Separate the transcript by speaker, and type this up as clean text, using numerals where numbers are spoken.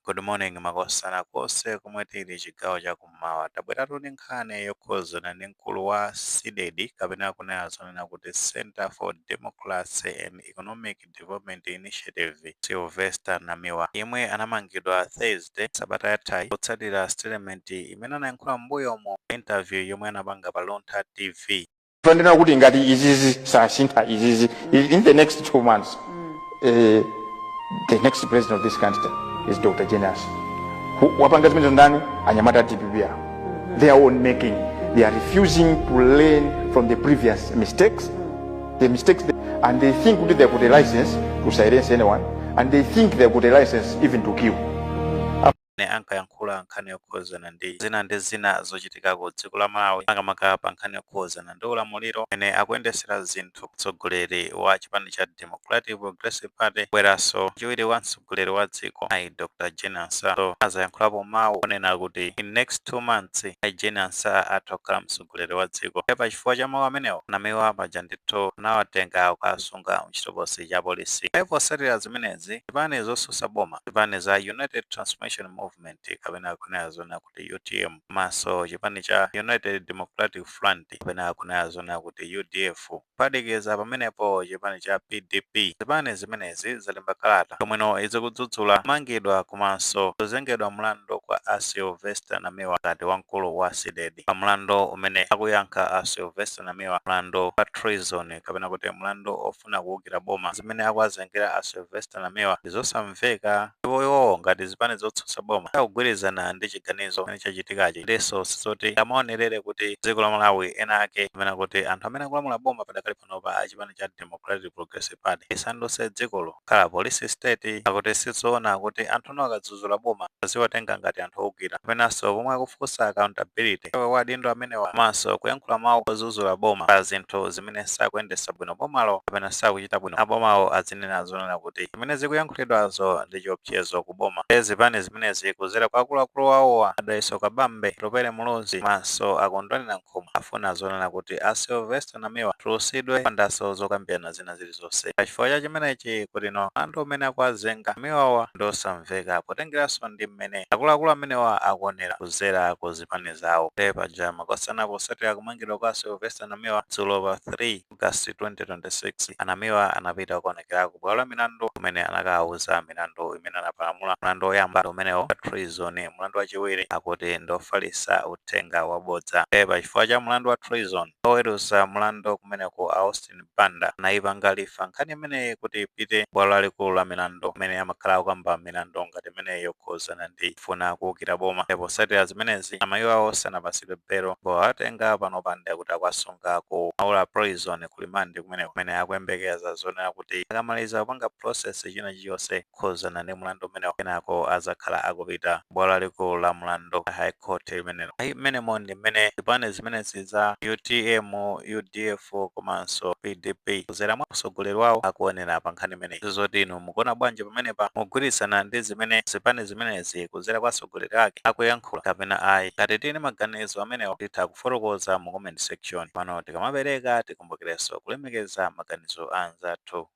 Speaker 1: Good morning, makosana konse komwe tili chigawo chakummawa. Tabweratu ndi nkhani yokhuzana ndi mkulu wa CDEDI, kapena kunena zonena kuti Center for Democracy and Economic Development Initiative, Sylvester Namiwa, yemwe anamangidwa Thursday sabata yathayi potsatira statement imene anayankhula m'mbuyomo, interview yomwe anapanga pa Luntha TV.
Speaker 2: Ndinena kuti ngati izizi sasintha izizi in the next 2 months, the next president of this country is Dr. Jenius. Wapanga zimenezo ndani? Anyamata DPP awo, their own making. They are refusing to learn from the previous mistakes, the mistakes and they think kuti they got a license to silence anyone, and they think they got a license even to kill.
Speaker 1: Ne ankayankhula nkhani yokhuzana ndi zina ndi zina zochitika ku dziko la Malawi, makamaka pa nkhani yokhuzana ndi ulamuliro amene akuyendesera zinthu mtsogoleri wa chipani cha Democratic Progressive Party, bweranso chiwiri wa mtsogoleri wa dziko, ayi Dr. Jane Ansah. So azayankhulapo mawu onena kuti in next 2 months ayi Jane Ansah atha kukhala mtsogoleri wa dziko. Pa chifukwa cha mawu amenewo, Namiwa paja ndithu anawatenga kukasunga mchitokosi cha polisi. Potsatira zimenezi, zipani zosusa boma, zipani za United Transformation Movement, kapena kunena zona kuti UTM, komanso chipani cha United Democratic Front, kapena kunena zona kuti UDF, kuphatikiza pamenepo chipani cha PDP, zipani zimenezi zalemba kalata komweno izikudzudzula kumangidwa komanso kuzengedwa mlandu kwa a Sylvester Namiwa ngati wamkulu wa CDEDI. Pa mlandu umene akuyankha a Sylvester Namiwa, mlandu wa treason, kapena kuti mlandu ofuna kuwukira boma, zimene akuwazengera a Sylvester Namiwa ndi zosamveka, ndipo iwowo ngati zipani zotsutsa boma akugwirizana ndi chiganizo chimene chachitikachi. Ndiso sizoti amaonerere kuti dziko la Malawi ena ake, kapena kuti anthu amene akulamula boma padakali panopa a chipani cha Democratic Progressive Party, isandutse dzikolo kukhala police state. Akuti sizoona kuti anthu ano akadzudzula boma aziwatenga ngati anthu owukira, kapenanso pomwe akufunsa accountability kwa adindo amenewa, komanso kuyankhula mawu odzudzula boma pa zinthu zimene sakuyendetsa bwino bomalo kapena sakuchita bwino, abomawo azinena zonena kuti zimene zikuyankhulidwazo ndi chiopsezo ku boma. Zipani zimenezi kuzera kwa akuluakulu awowa, Adaiso Kabambe, Atupele Muluzi komanso a Kondwani Nankhumwa, afuna zonena kuti a Sylvester Namiwa atulutsidwe pandaso zokambirana zina zilizonse, pachifukwa cha chimenechi kuti no anthu amene akuwazenga Namiwawa ndi osamveka, potengeranso ndi mmene akuluakulu amenewa akuonera kuzera ku zipani zawo. Paja makosana, posatira kumangidwa kwa Sylvester Namiwa dzulo pa 3 August 2026, Anamiwa anapita kuonekera ku bwalo la milandu kumene anakawuza milandu imene anapalamula. Mlandu woyamba ndi umenewo wa treason, mlandu wachiwiri akuti ndofalisa uthenga wabodza. Pachifukwa cha mlandu wa treason, oweruza mlandu kumeneko Austin Banda anayipanga refer nkhani imeneyi kuti ipite bwalo lalikulu la milandu kumene amakhala akukamba milandu ngati imeneyi yokhuzana ndi kufuna kuwukira boma. Posatira zimenezi, amayiwawo sanapasidwe belo, powatenga pano pande kuti akuwasunga ku Maula Prison ku remand kumeneko, kumene akuyembekeza zonena kuti akamaliza kupanga process china chilichonse kukhuzana ndi mlandu umenewo, kenako azakhala akupita bwalo lalikulu la mlandu, High Court limenelo. Ayi, mmenemo ndi mmene zipani zimenezi za UTM, UDF komanso PDP kuzera mwa mtsogoleri wawo akuonera pa nkhani imeneyi. Zoti inu mukuona bwanji pamenepa? Mugwirizana ndi zimene zipani zimenezi kuzera kwa atsogoleri ake akuyankhula kapena ayi? Ngati tili maganizo amenewo, titha kufotokoza mu comment section. Pano tikamapereka, tikumbukirenso kulemekeza maganizo a anzathu.